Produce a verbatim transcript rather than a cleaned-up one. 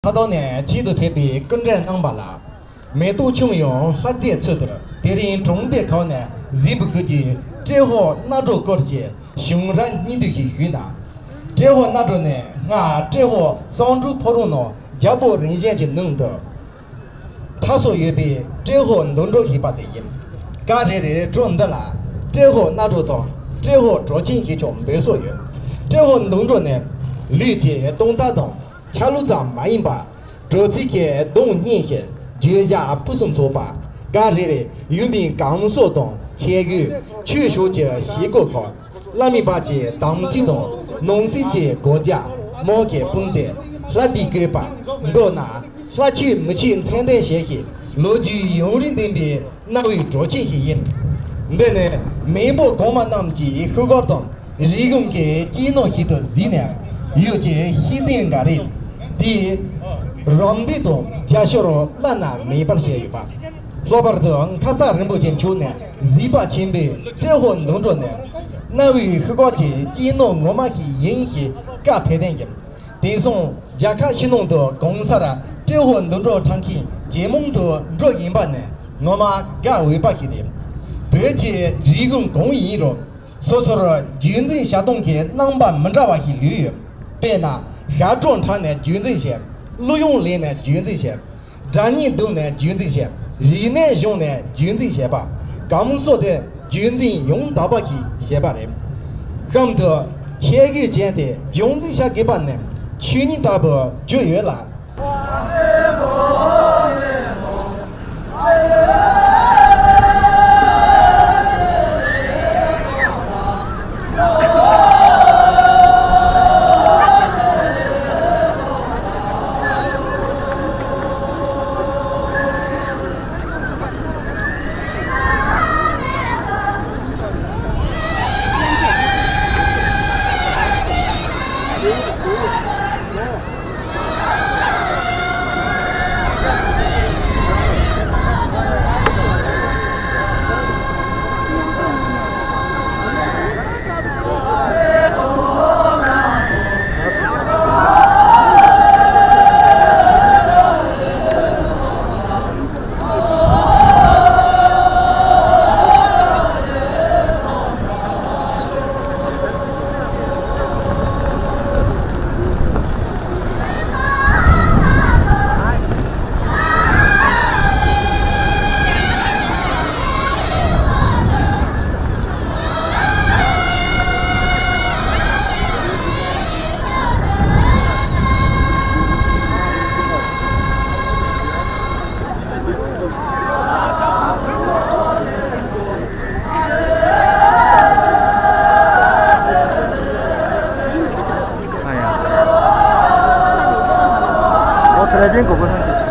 ལྷ་ཐང་ནས་ཆེད་དུ་ཕེབས་པའི་སྐུ་མགྲོན་རྣམ་པ་ལ། མེ་ཏོག་ཁྱུང་ཡང་ལྷ་རྫས་ཚུལ་དུ་དེ་རིང་གྲོང་སྡེ་ཁག་ནས་གཟིགས་འབུལ་ཁུལ་གྱི་ཏྲེ་ཧོར་གནའ་གྲོགས་སྐོར་གྱི་གཞུང་ར་སྙིང་བསྡུས་ཤིག་ཞུས་ན། ཏྲེ་ཧོར་གནའ་གྲོགས་ནི་སྔར་ཏྲེ་ཧོར་སང་འབྲུག་ཕོ་བྲང་ནང་རྒྱལ་པོ་རིམ་བྱོན་གྱི་ནང་དུ་གྲགས་སུ་ཡོད་པའི་ཏྲེ་ཧོར་འདུ་འགྲོ་ཞེས་པ་དེ་ཡིན། སྐབས་རེ་རེ་གྲོགས་འདི་ལ་ཏྲེ་ཧོར་གནའ་གྲོགས་དང་ཏྲེ་ཧོར་གྲོགས་མཆེད་ཞེས་ཀྱང་འབོད་སྲོལ་ཡོད། ཏྲེ་ཧོར་འདུ་འགྲོ་ནི་ལུས་ཀྱི་གདུང་ཐག་དང་ཆ་ལུགས་ཙམ་མ་ཡིན་པར། དྲོ་ཚིགས་ཀྱི་གདོང་བརྙན་ཞིང་བརྗོད་བྱ་སྤུས་སུ་ཚུགས་པ། སྐབས་རེ་རེ་ཡུལ་མིའི་གང་ཟག་དང་ཆས་གོས་ཆོས་ཕྱོགས་ཀྱི་བྱེད་སྒོ་ཁག་བླ་མའི་བར་གྱི་དམ་ཚིག་དང་ནང་གསེས་ཀྱི་སྒོ་རྒྱག་དམག་གི་དཔུང་སྡེ་ལྷ་སྡེ་བཀོད་པ། མདོར་ན་ལྷ་ཆོས་མི་ཆོས་མཚན་ལྡན་ཞེས་ཤིང་ལོ་རྒྱུས་ཡུན་རིང་ལྡན་པའི་གནའ་བོའི་གྲོགས་མཆེད་ཞིག་ཡིན། འདི་ནི་མེས་པོ་གོང་མ་རྣམས་ཀྱི་ཤུལ་བཞག་དང་རིགས་ཁམས་ཀྱི་སྐྱེས་ནོར་ཞིག་ཏུ་གཟིགས་ནས་ཡུལ་གྱི་ཤེས་ལྡན་འགའ་རེས་དེའི་རམ་འདེགས་དང་རྒྱབ་སྐྱོར་བླ་ན་མེད་པར་བྱས་ཡོད་པ། ལྷག་པར་དུ་ཁ་སང་རིན་པོ་ཆེ་མཆོག་ནས་གཟིགས་པ་ཆེན་པོའི་ཏྲེ་ཧོར་འདུ་འགྲོ་ནི་གནའ་བོའི་ཤུལ་བཞག་གི་སྐྱེས་ནོར་ངོ་མ་ཞིག་ཡིན་ཞེས་བཀའ་ཕེབས་དོན་ཡིན། དེང་སང་རྒྱལ་ཁབ་ཕྱི་ནང་དུ་གང་སར་ཏྲེ་ཧོར་འདུ་འགྲོ་འཁྲབ་མཁན་ཇེ་མང་དུ་འགྲོ་བཞིན་པ་ནི་ངོ་མ་དགའ་འོས་པ་ཞིག་རེད། བོད་ཀྱི་རིགས་ཁམས་གང་ཡིན་རུང་སོ་སོར་རྒྱུད་འཛིན་བྱ་སྟངས་ཀྱི་རྣམ་པ་མི་འདྲ་བ་ཞིག་ལུས་ཡོད། དཔེར་ན་ཞབས་བྲོ་འཁྲབ་ནས་རྒྱུད་འཛིན་བྱེད། གླུ་དབྱངས་ལེན་ནས་རྒྱུད་འཛིན་བྱེད། སྒྲ་སྙན་བརྡུངས་ནས་རྒྱུད་འཛིན་བྱེད། རིག་གནས་སྦྱོང་ནས་རྒྱུད་འཛིན་བྱེད་པ། གང་སོགས་དེ་རྒྱུད་འཛིན་ཡང་དག་པ་ཞིག་བྱེད་པ་རེད། གཤམ་དུ་ཆས་གོས་བྱས་ཏེ་རྒྱུད་འཛིན་བྱ་དགོས་པ་ནི་ཆོས་ཉིད་ལྟ་བུ་བརྗོད་ཡོད་ལ། ཨོ་ཐ་ར་བིན་གོ་གོ་སང་ཅི།